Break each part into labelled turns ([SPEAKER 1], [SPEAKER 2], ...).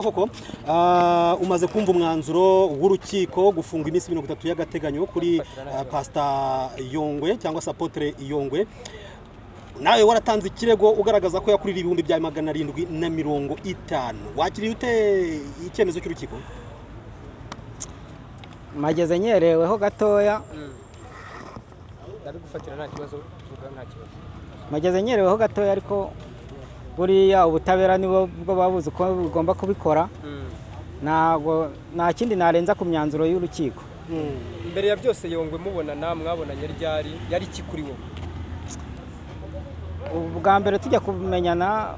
[SPEAKER 1] Koko umaze kumva umwanzuro w'urukiko gufunga iminsi 30 y'agateganyo kuri Pastor Yongwe cyangwa se Apôtre Yongwe. Nawe waratanze ikirego ugaragaza ko yakurira 750,000. Wakiriye ute icyemezo cy'urukiko?
[SPEAKER 2] Mageze nyereweho gatoya.
[SPEAKER 3] Ndabigufatira, nta kibazo, vuga, nta kibazo.
[SPEAKER 2] Mageze nyereweho gatoya, ariko buriya ubutabera nibo bwo babuze uko bugomba kubikora. Ntabwo nta kindi narenza ku myanzuro y'urukiko.
[SPEAKER 3] Mbere ya byose, Yongwe mubonana, mwabonanye ryari? Yari iki kuri wowe?
[SPEAKER 2] Ubwa mbere tujya kumenyana,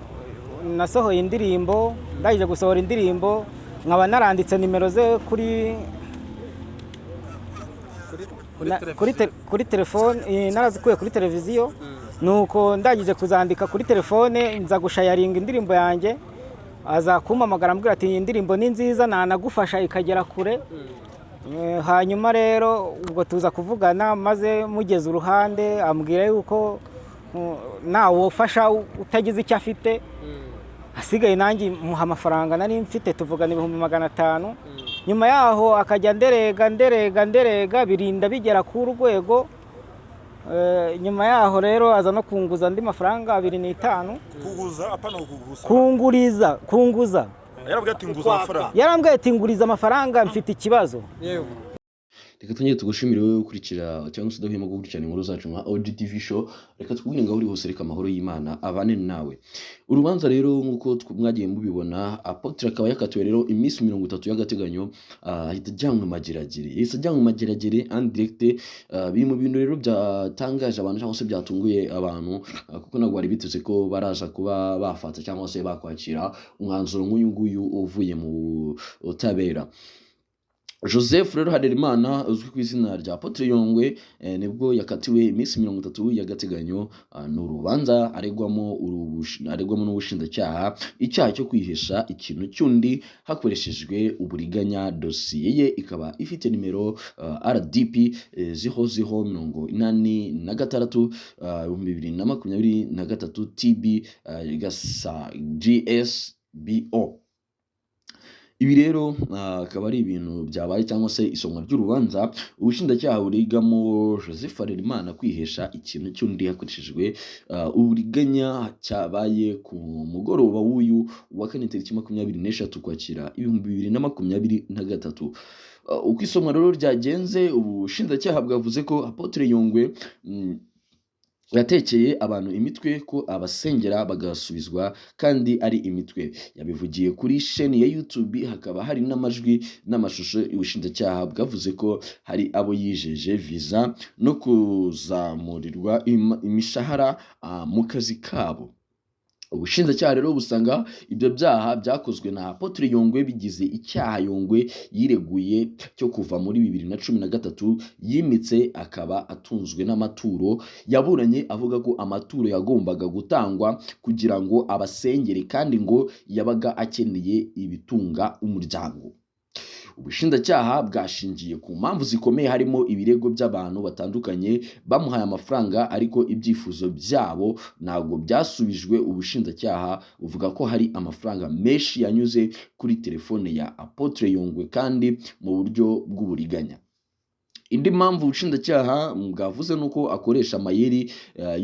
[SPEAKER 2] nasohoye indirimbo. Ndangije gusohora indirimbo, nkaba naranditse nimero ze kuri kuri telefone, narazikuye kuri televiziyo. Nuko ndangije kuzandika kuri telefone, nza gushayaringa indirimbo yanjye, aza kumpamagara ambwira ati: "Iyi ndirimbo ni nziza, nanagufasha ikagera kure." Hanyuma rero ubwo tuza kuvugana, maze mugeze uruhande ambwira yuko ntawufasha utagize icyo afite. Asigaye nanjye muha amafaranga nari mfite, tuvugana 500,000. Nyuma yaho akajya nderega, nderega, nderega, birinda bigera ku rwego. Nyuma yaho rero aza no kunguza andi mafaranga 2.5.
[SPEAKER 4] Kuguza, apana kugusa?
[SPEAKER 2] Kunguriza, kunguza.
[SPEAKER 4] Yarabwiye ati: "Nguza amafaranga."
[SPEAKER 2] Yarambwiye ati: "Nguriza amafaranga, mfite ikibazo."
[SPEAKER 3] Yego.
[SPEAKER 5] Reka twongere tugushimire wowe ukurikira cyangwa se udahwema gukurikirana inkuru zacu nka OGTV Show. Reka tukubwire ngo aho uri hose, reka amahoro y'Imana abane nawe. Urubanza rero, nk'uko mwagiye mubibona, Apotre akaba yakatiwe rero iminsi 30 y'agateganyo, ahita ajyanwa Mageragere. Yahise ajyanwa Mageragere en direct. Biri mu bintu rero byatangaje abantu cyangwa se byatunguye abantu, kuko ntabwo bari biteze ko baraza kuba bafata cyangwa se bakwakira umwanzuro nk'uyu nguyu uvuye mu butabera. Joseph rero Harerimana, uzwi ku izina rya Apotre Yongwe, nibwo yakatiwe iminsi 30 y'agateganyo. Ni urubanza aregwamo n'ubushinjacyaha icyaha cyo kwihesha ikintu cy'undi hakoreshejwe uburiganya. Dosiye ye ikaba ifite nimero RDP 0086 2023 TB gasa GSBO. Ibi rero akaba ari ibintu byabaye cyangwa se isomwa ry'urubanza ubushinjacyaha burigamo Joseph Harerimana kwihesha ikintu cy'undi hakoreshejwe uburiganya, cyabaye ku mugoroba w'uyu wa kane, tariki 23 Ukwakira 2023. Uko isomwa rero ryagenze, ubushinjacyaha bwavuze ko Apotre Yongwe yatekeye abantu imitwe ko abasengera bagasubizwa kandi ari imitwe. Yabivugiye kuri sheni ya YouTube, hakaba hari n'amajwi n'amashusho. Ubushinjacyaha bwavuze ko hari abo yijeje visa no kuzamurirwa imishahara mu kazi kabo. Ubushinjacyaha rero busanga ibyo byaha byakozwe na Apotre Yongwe bigize icyaha Yongwe yireguye cyo kuva muri 2013 yimitse, akaba atunzwe n'amaturo. Yaburanye avuga ko amaturo yagombaga gutangwa kugira ngo abasengere, kandi ngo yabaga akeneye ibitunga umuryango. Ubushinjacyaha bwashingiye ku mpamvu zikomeye, harimo ibirego by'abantu batandukanye bamuhaye amafaranga ariko ibyifuzo byabo ntabwo byasubijwe. Ubushinjacyaha buvuga ko hari amafaranga menshi yanyuze kuri telefone ya Apotre Yongwe kandi mu buryo bw'uburiganya. Indi mpamvu ubushinjacyaha bwavuze ni uko akoresha amayeri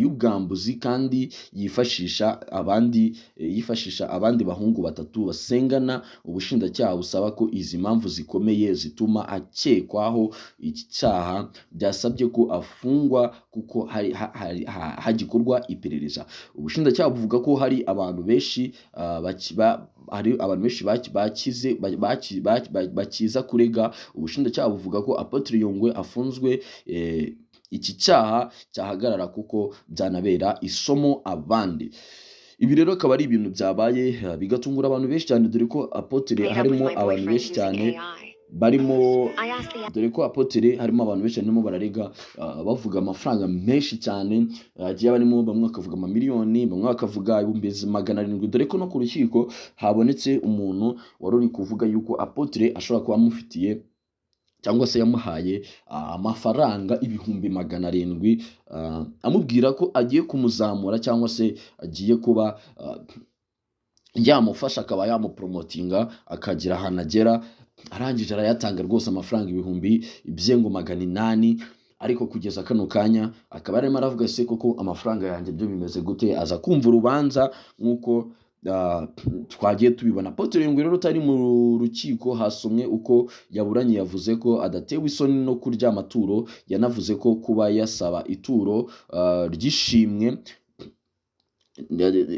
[SPEAKER 5] y'ubwambuzi kandi yifashisha abandi bahungu batatu basengana. Ubushinjacyaha busaba ko izi mpamvu zikomeye zituma akekwaho iki cyaha byasabye ko afungwa kuko hari hagikorwa iperereza. Ubushinjacyaha buvuga ko hari abantu benshi hari abantu benshi bakize bakiza kurega. Ubushinjacyaha buvuga ko Apotre Yongwe afunzwe, iki cyaha cyahagarara kuko byanabera isomo abandi. Ibi rero akaba ari ibintu byabaye, bigatungura abantu benshi cyane, dore ko Apotre harimo abantu benshi cyane barimo, dore ko Apotre harimo abantu benshi barimo bararega, bavuga amafaranga menshi cyane agiye barimo, bamwe bakavuga amamiliyoni, bamwe bakavuga 700,000, dore ko no ku rukiko habonetse umuntu wari uri kuvuga yuko Apotre ashobora kuba amufitiye cyangwa se yamuhaye amafaranga 700,000, amubwira ko agiye kumuzamura cyangwa se agiye kuba Yamufasha akaba yamupromotinga akagira ahantu agera. Arangije arayatanga rwose, amafaranga ibihumbi bye ngo 800. Ariko kugeza kano kanya akaba arimo aravuga: "Se koko amafaranga yanjye byo bimeze gute?" Aza kumva urubanza nk'uko twagiye tubibona. Apotre Yongwe rero utari mu rukiko hasomwe uko yaburanye, yavuze ko adatewe isoni no kurya amaturo. Yanavuze ko kuba yasaba ituro ry'ishimwe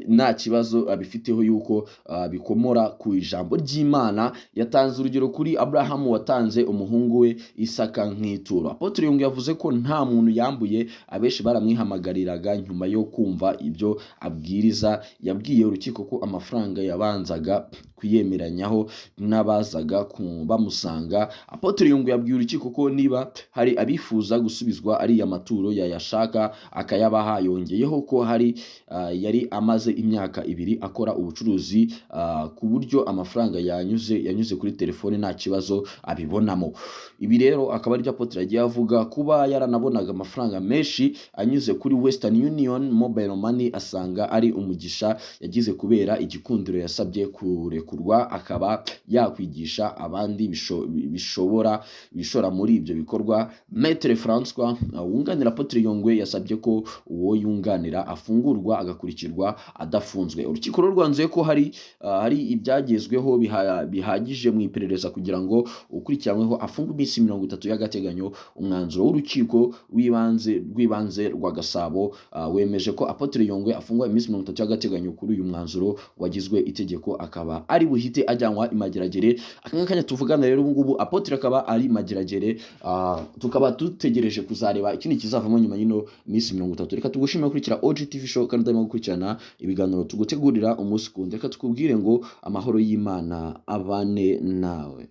[SPEAKER 5] nta kibazo abifiteho, yuko bikomora ku ijambo ry'Imana. Yatanze urugero kuri Aburahamu watanze umuhungu we Isaka nk'ituro. Apotre Yongwe yavuze ko nta muntu yambuye, abenshi baramwihamagariraga nyuma yo kumva ibyo abwiriza. Yabwiye urukiko ko amafaranga yabanzaga kuyemeranyaho n'abazaga bamusanga. Apotre Yongwe yabwiye urukiko ko niba hari abifuza gusubizwa ariya maturo yayashaka akayabaha. Yongeyeho ko hari yari amaze imyaka 2 akora ubucuruzi, ku buryo amafaranga yanyuze kuri telefone nta kibazo abibonamo. Ibi rero akaba aribyo Apotre yagiye avuga, kuba yaranabonaga amafaranga menshi anyuze kuri Western Union Mobile Money, asanga ari umugisha yagize kubera igikundiro. Yasabye kurekurwa akaba yakwigisha abandi bishobora bishora muri ibyo bikorwa. Maître François wunganira Apotre Yongwe yasabye ko uwo yunganira afungurwa agakurikirwa adafunzwe. Urukiko rero rwanzuye ko hari ibyagezweho bihagije mu iperereza kugira ngo ukurikiranyweho afungwe iminsi 30 y'agateganyo. Umwanzuro w'urukiko rw'ibanze rwa Gasabo wemeje ko Apotre Yongwe afungwa iminsi 30 y'agateganyo. Kuri uyu mwanzuro wagizwe itegeko, akaba ari buhite ajyanwa i Mageragere. Aka kanya tuvugana rero, ubu ngubu Apotre akaba ari Mageragere, tukaba dutegereje kuzareba ikindi kizavamo nyuma y'ino minsi 30. Reka tugushime gukurikira OGTV Show kandi utarimo gukurikirana ibiganiro tugutegurira umunsi ku wundi. Reka tukubwire ngo amahoro y'Imana abane nawe.